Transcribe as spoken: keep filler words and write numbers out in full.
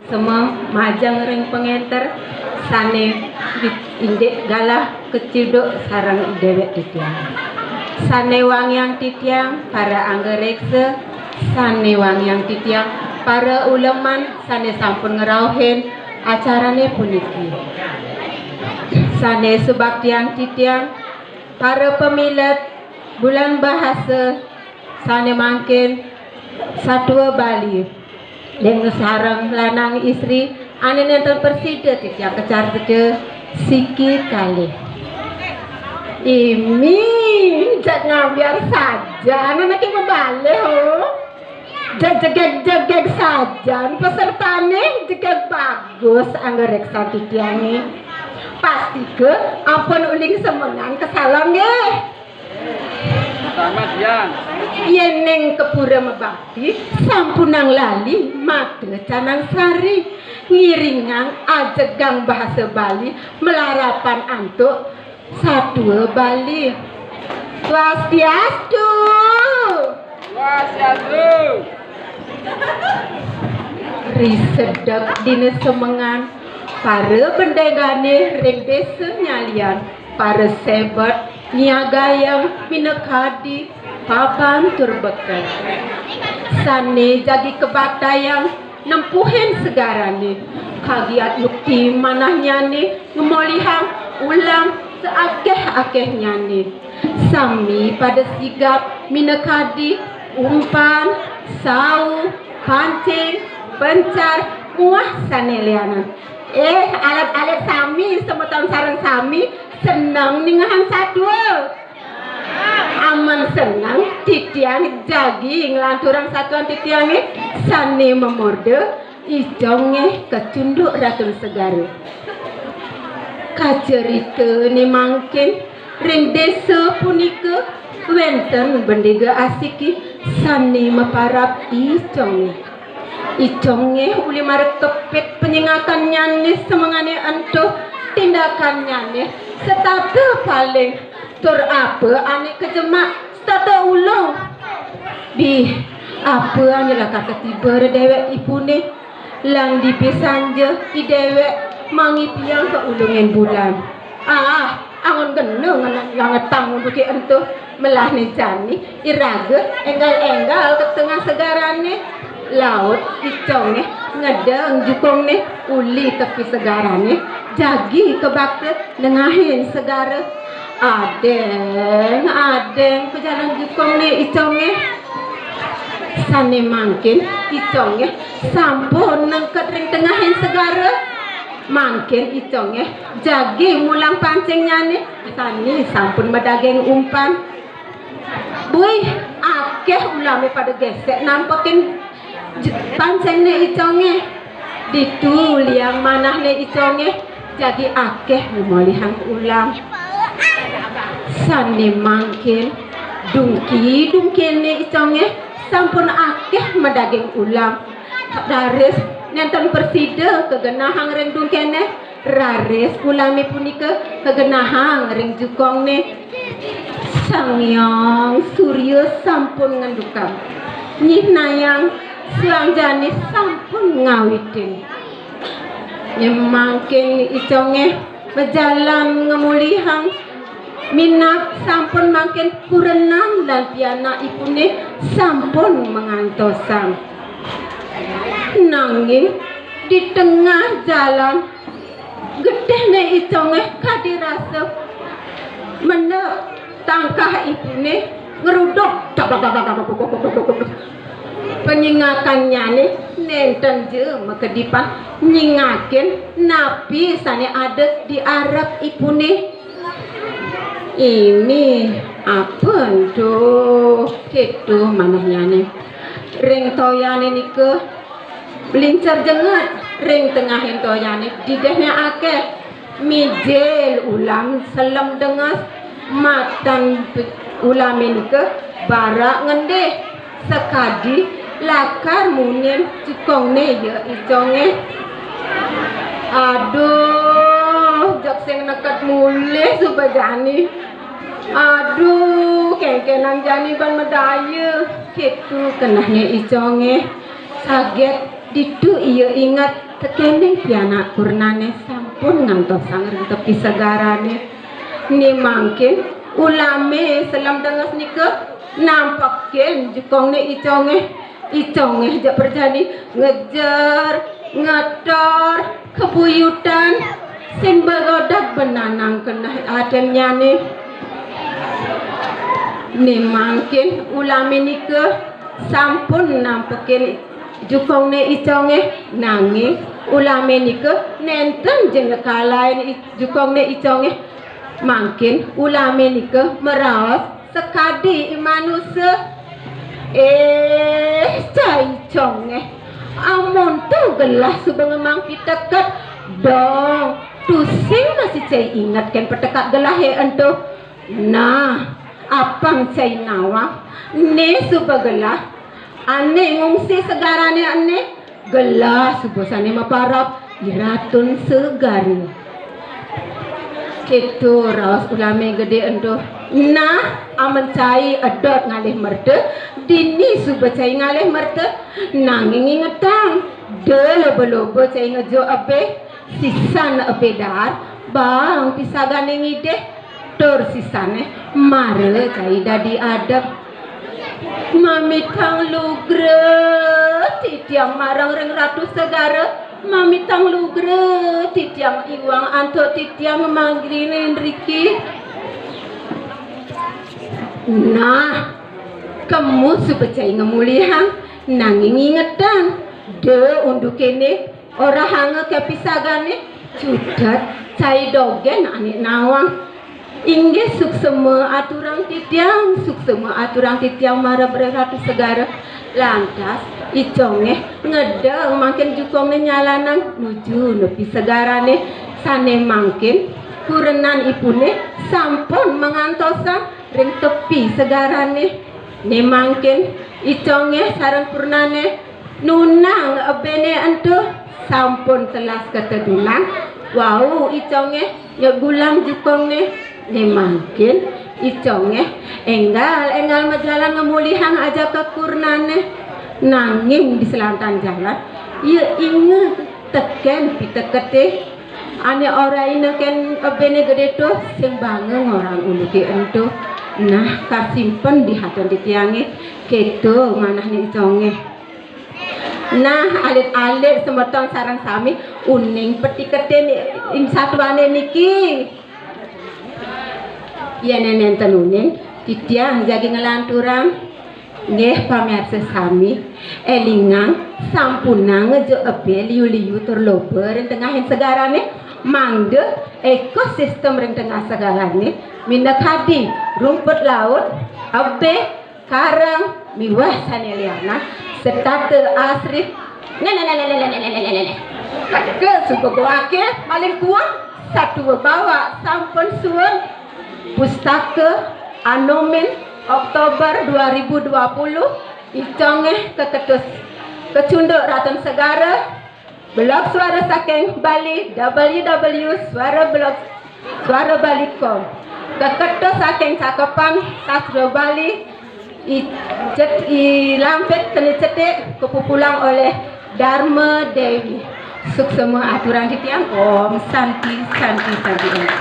Sema majeng ring pangenter sane indik galah kacunduk sareng i dewek titiang. Sane wangiang titiang para angga reksa, sane wangiang titiang para uleman sane sampun ngrauhin acarane puniki. Sane subaktiang titiang para pamilet Bulan Bahasa sane mangkin satua Bali. Ring sareng lanang istri ane nenten prasida titiang kacarita siki kalih. Imi, jak ngambiar saja, anake mabalih, oh. Jak jegeg-jegeg saja, pesertane jegeg bagus, angga reksa titiange. Pastika ampun uling semengan ka salon nggih. Selamat siang. Yening ka pura mabakti, sampunang lali mata canang sari, ngiringang ajegang bahasa Bali, malarapan antuk satua Bali. Swastiastu. Swastiastu. Risedek dina semengan, para bendegane ring desa nyalian, para sebet nyiagayang minakadi papan tur beken. Sane jagi kabaktayang nempuhin segarane, kagiat yukti manahnyane ngemolihang ulam seakeh-akehnyane. Sami pada sigap minakadi umpan, sau, pancing, pencar, muah sane lianan. Eh, alit-alit sami, semeton sareng sami seneng ningehang satua. Amen seneng, titiang jagi nglanturang satuan titiange sane mamurda Iconge Kacunduk Ratun Segara. Kacaritane mangkin, ring desa punika wenten bendega asiki sane maparab Iconge. Iconge uli mara kepit panyingakannyane semengane ento, tindakannyane setata paling, tur apa ane kajemak setata ulung. Dih, apa ane lakar katiba ring dewek ipune? Lang dipi sanja i dewek mangipiang ka ulungin bulan. Ah, angon gena ngan-, ngangetang unduke ento, melahne jani iraga enggal-enggal ka tengah segarane. Laut Iconge ngedeng jukungne uli tepi segarane, jagi kabakta nengahin segara. Adeng, adeng, pajalan jukungne Iconge. Sane mangkin Iconge sampun nengked ring tengahing segara. Mangkin Iconge jagi mulang pancingnyane, sane sampun madaging umpan. Buih, akeh ulame pada gesek nampekin j-, pancingne Iconge. Ditu liang manahne Iconge jagi akeh ngemolihang ulam. Sane mangkin dungki-dungkine Iconge sampun akeh madaging ulam. Raris nenten prasida kagenahang ring dungkine, raris ulame punika kagenahang ring jukungne. Sang Hyang Surya sampun ngendukang, nyihnayang suang jani sampun ngawitin. Yen mangkin Iconge majalan ngemulihang minab, sampun mangkin kurenan lan pianakipune sampun mangantosang. Nanging di tengah jalan, getihne Iconge kadi rasa mendep tangkahipune ngruduk. Panyingakannyane nenten ja makedipan nyingakin napi sane ada di arepipune. Ini apa ento? Keto manahnyane. Ring toyane nika, lincer jenget ring tengahing toyane, didehne akeh. Mijil ulam selem denges, matan pe-, ulame nika barak ngendih. Sakadi lakar munyin jukungne ia Iconge. Aduh, jeg sing neked mulih suba jani. Aduh, kenkenang jani ban madaya. Keto kenehne Iconge. Saget ditu ia inget Sakéning pianak kurnané sampun ngantosang ring tepi segarané. Né mangkin ulamé Selem Denges nika nampekin jukungné Icongé. Icongé ja prajani ngejer, ngetor, kebuyutan, sing berodak benanang keneh atennyané. Né mangkin ulamé nika sampun nampekin jukungné Icongé, nanging ulamé nika nénten ja nyekalain i-, jukungné Icongé. Mangkin ulamé nika maraos sakadi i manusa. Eh, cai Icongé. Amonto gelah suba ngemang piteket, dong. Tusing masih cai inget kén petekat gelahé ento. Nah, apang cai nawang, né suba gelah ané ngungsi segarané ané, gelah suba sané maparab i Ratun Segara. Kéto raos ulamé gedé ento. Nah, amen cai edot ngalih merta, dini suba cai ngalih merta, nanging ingetang, da loba-loba cai ngejuk ebé, sisan ebé daar, baang pisagané ngidih, tur sisané mara cai dadi adep. Mamitang lugra titiang mareng ring Ratu Segara, mamitang lugra titiang iwang antuk titiang mangrinin riki. Nah, kemu suba cai ngamulihang, nanging ingetang, da unduké né orahanga ké pisagané, cutet cai dogén ané nawang. Inggih suksema aturang titiang, suksema aturang titiang marep ring Ratu Segara. Lantas Icongé ngedeng mangkin jukungné nyalanang nuju nepi segarané, sané mangkin kurenan ipuné sampun mangantosang ring tepi segarané. Né mangkin Icongé sareng kurnané nunang ebéné ento, sampun telas katedunang. Wau Icongé nyegulang jukungné. Né mangkin Icongé énggal-énggal majalan ngamulihang ajaka kurnané. Nanging di selantang jalan, ia inget tekén piteketé ané orahina kén ebéné gedé to, sing banga ngorang unduké ento. Nah, kasimpen di aten titiangé, kéto manahné Icongé. Nah, alit-alit semeton sareng sami, uning petiketé ni-, ing satuané niki. Yén nénten uning, titiang jagi nglanturang. Nggih, pamiarsa sami, élingang, sampunang ngejuk ebé liu-liu tur loba ring tengahing segarané, mangda ekosistem ring tengah segarané, minakadi rumput laut, ebé, karang, miwah sané lianan, setata asri. Né, né, né. Ké suba goaké, malih kuat, satua bawak sampun suud. Pustaka Anomin, Oktober dua ribu dua puluh, Icongé kaketus kacunduk Raten Segara, blog suara saking Bali, W W W suara blog, suara bali com. Kaketus saking Cakepan Sastra Bali, i cet-, i lampit keni cetik, kapupulang olih Dharma Dewi. Suksema aturang titiang, Om Santi, Santi, Santi, Om.